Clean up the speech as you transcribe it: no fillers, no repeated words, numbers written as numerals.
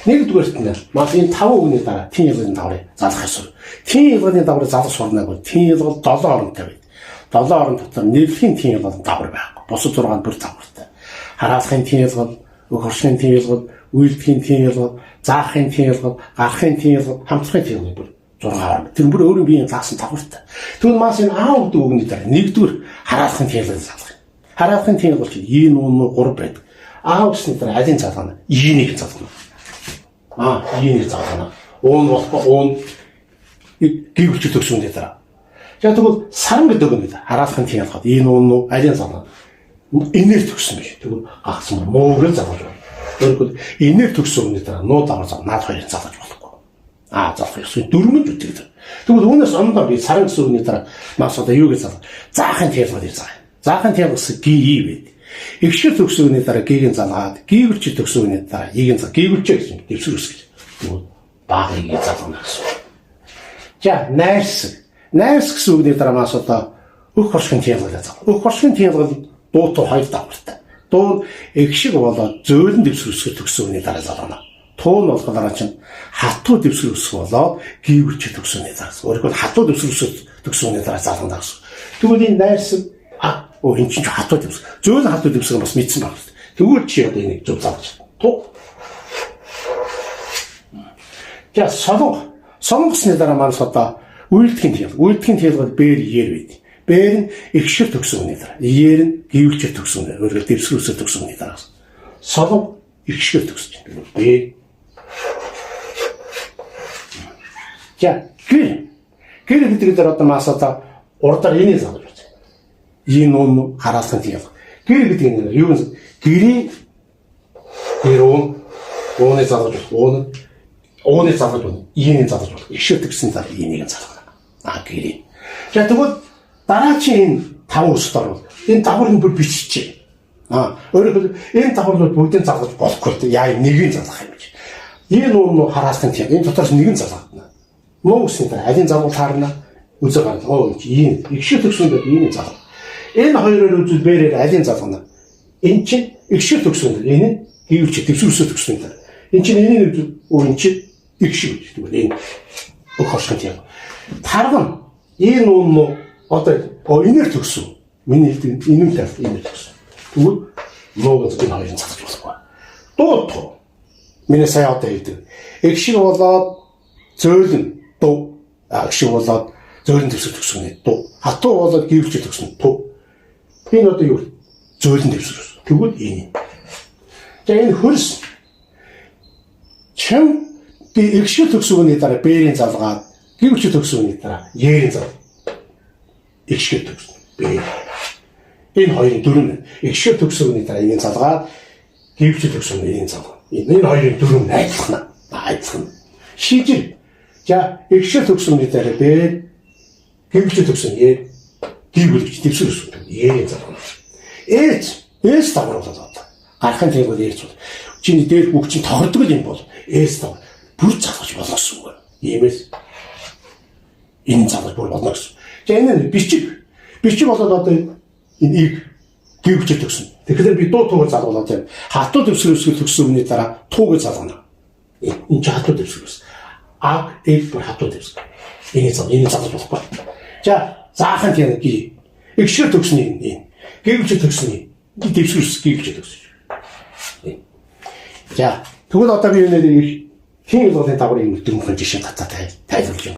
Нэгдүгээрт нь мал энэ 5 үгний дараа тийн ялгалын дагаврыг залгах ёстой. Тийн ялгалын дагаврыг залгах сурнаг бол тийн ялгал 7 оронтой байд. 7 орон дотор нэрлэхийн тийн ялгалын дагавар байхгүй. Бусад 6 нь бүр дагавартай. Хараалахын тийн ялгал, өг хоршийн тийн ялгал, үйлдэхийн тийн ялгал, заахын тийн ялгал, гарахын тийн ялгал, хамтрахын тийн ялгал бүр 6 орон. Тэр бүр өөрийн биеийн заасан дагавартай. Тэгвэл маас энэ А гэдэг үгний дараа нэгдүгээр хараалахын тийн ялгалыг залгах. Хараалахын тийн ялгал чинь И нуу нуу 3 байдаг. А гэсний дараа алийг залгана? И-нийг залгана. А, И-нийг залгана. Уун болохгүй уун гүйвч төгсөндөө дараа. За тэгвэл саран гэдэг үг нь хараалахын тийн ялгаад И нуу нуу алийг залгана? Энээр төгсөн биш. Тэгвэл гагцсан мууг л залгаж байна. Өөрөөр энээр төгсөн үгний дараа нуу дагавар зав наад хоёрыг залгаж болохгүй. А залах ёсгүй дөрвөн ч үтгэдэг. Тэгвэл үүнээс ондоо би саран гэсэн үгний дараа мас одоо юу гэж залгах? Заахын тийн ялгаад заах. Заахын тийн ялгас ги и байд. Эгшгэр төгсөн үгний дараа гийг залгаад, гийвэрч төгсөн үгний дараа ийг зал гийвэрч гэсэн дэвсгэр үсгэж. Тэгвэл бага ийг залгана гэсэн. За найрсаг. Найрсаг гэсэн үгний дараа мас одоо өөх хоршгийн тийн ялгалыг залгах. Өөх хоршгийн тийн ялгал дуу туу хоёр дагавартай. Дуу нь эгшиг болоод зөөлөн дэвсгэр үсгэр төгсөн үгний дараа залгана. Туу нь болохоор чинь хатуу дэвсгэр үсэг болоод гийвэрч төгсөн үгний дараа. Өөрөөр хатуу дэвсгэр үсэг төгсөн үгний дараа залгана гэсэн. Тэгвэл энэ найрсаг а өө эн чинь хатуу дэвсгэр. Зөөлөн хатуу дэвсгэр бас мэдсэн байх. Тэгвэл чи одоо энийг зөв залгаж. Туу. За солонго. Солонгосны дараа манас одоо үйлдэхийн тийн. Үйлдэхийн тийн бол бээр иер байд. Бээр нь эгшгэр төгсөн үгний дараа. Иер нь гийвэлчээр төгсөн үгний. Өөрөөр дэвсгэр үсгээр төгсөн үгний дараа. Солонго эгшгэр төгсөж байна. Бээр. За гэр. Гэр гэдэг дээр одоо мас одоо урдаар энийг залгаж байна. И нуун хараалахын тийм. Гэр гэдэг нь юу юм? Гэрийн гэр уун ууны залгаж болох. Уун ууны залгаж болно. Ийнийг залгаж болох. Эгшгээр төгсөн дараа ийнийг залгана. А гэрийн. За тэгвэл дараачийн энэ 5 үсэлт орвол энэ давхар нь бүр биччихэ. А өөрөөр хэлбэл энэ давхарнууд бүгдийг залгаж болохгүй. Яа нэгийг залгах юм гэж. Энэ нуу нуу хараалахын тийм. Энэ дотоос нэг нь залгадна. Нуу гэсэн дараа алийг залгуул таарна. Үзэг гарна. Оо энэ эгшгээр төгсөн дээр ийнийг залгана. Энэ хоёроор үзвэл бэрээр алийг залгана. Энэ чинь эгшгээр төгсөн дээр энэ нь гийвч дэвсгэрсээ төгсөн дээр. Энэ чинь энийг үзвэл өө энэ чинь эгшиг гэж. Тэгвэл энэ өг хоршин тийм. Тарган энэ нуу нуу одоо энээр төгсөн. Миний хэлдэг энэ нь энээр төгсөн. Тэгвэл нуу гэж энэ хоёрыг залгаж болохгүй. Дуу туу. Миний сая одоо хэлдэг. Эгшиг болоод зөөлөн дуу. Эгшиг болоод зөөлөн дэвсгэр төгсөн дуу. Хатуу болоод гийвч төгсөн туу. Энэ одоо юу? Зөөлөн дэвсгэр. Тэгвэл энэ. За энэ хөрс чам би эгшиг төгсөн үгний дараа бэрийн залгаад гийвч төгсөн үгний дараа ерийн зал. Эгшиг төгсөн. Бэр. Энэ хоёрын дөрөв. Эгшиг төгсөн үгний дараа энийг залгаад гийвч төгсөн үгний энийг залгана. Энэ хоёрын дөрөв адилхан. Адилхан. Шижир. За эгшиг төгсөн үгний дараа бэр гийвч төгсөн ер гийвч дэвсгэр өссөн. Ерийн залгана. Ээц ээц дагавар болоод одоо. Гарахын тулд ээц бол. Чиний дээр үг чинь тохирдог юм бол ээц дагавар бүр залгаж болно гэсэн үг. Иймээс энэ залгаж бүр болно гэсэн. За энэ нь бичиг. Бичиг болоод одоо энэ ийг гүйвч төгсөн. Тэгэхээр би дуу туугаар залгуулаад тийм. Хатуу дэвсгэр өсгөл төгсөн үгний дараа тууг залгана. Энэ чинь хатуу дэвсгэр өс. А эг бүр хатуу дэвсгэр. Энийг зал энийг залгаж болохгүй. За заахын тийм ги. Эгшгээр төгсөн энэ. Гүйвч төгсөн. Дэвсгэр өс гүйвч төгсөн. За тэгвэл одоо би энэ тийм ялгалын дагаврыг дөрвөн жишээ татаа тайлбарлаж байна.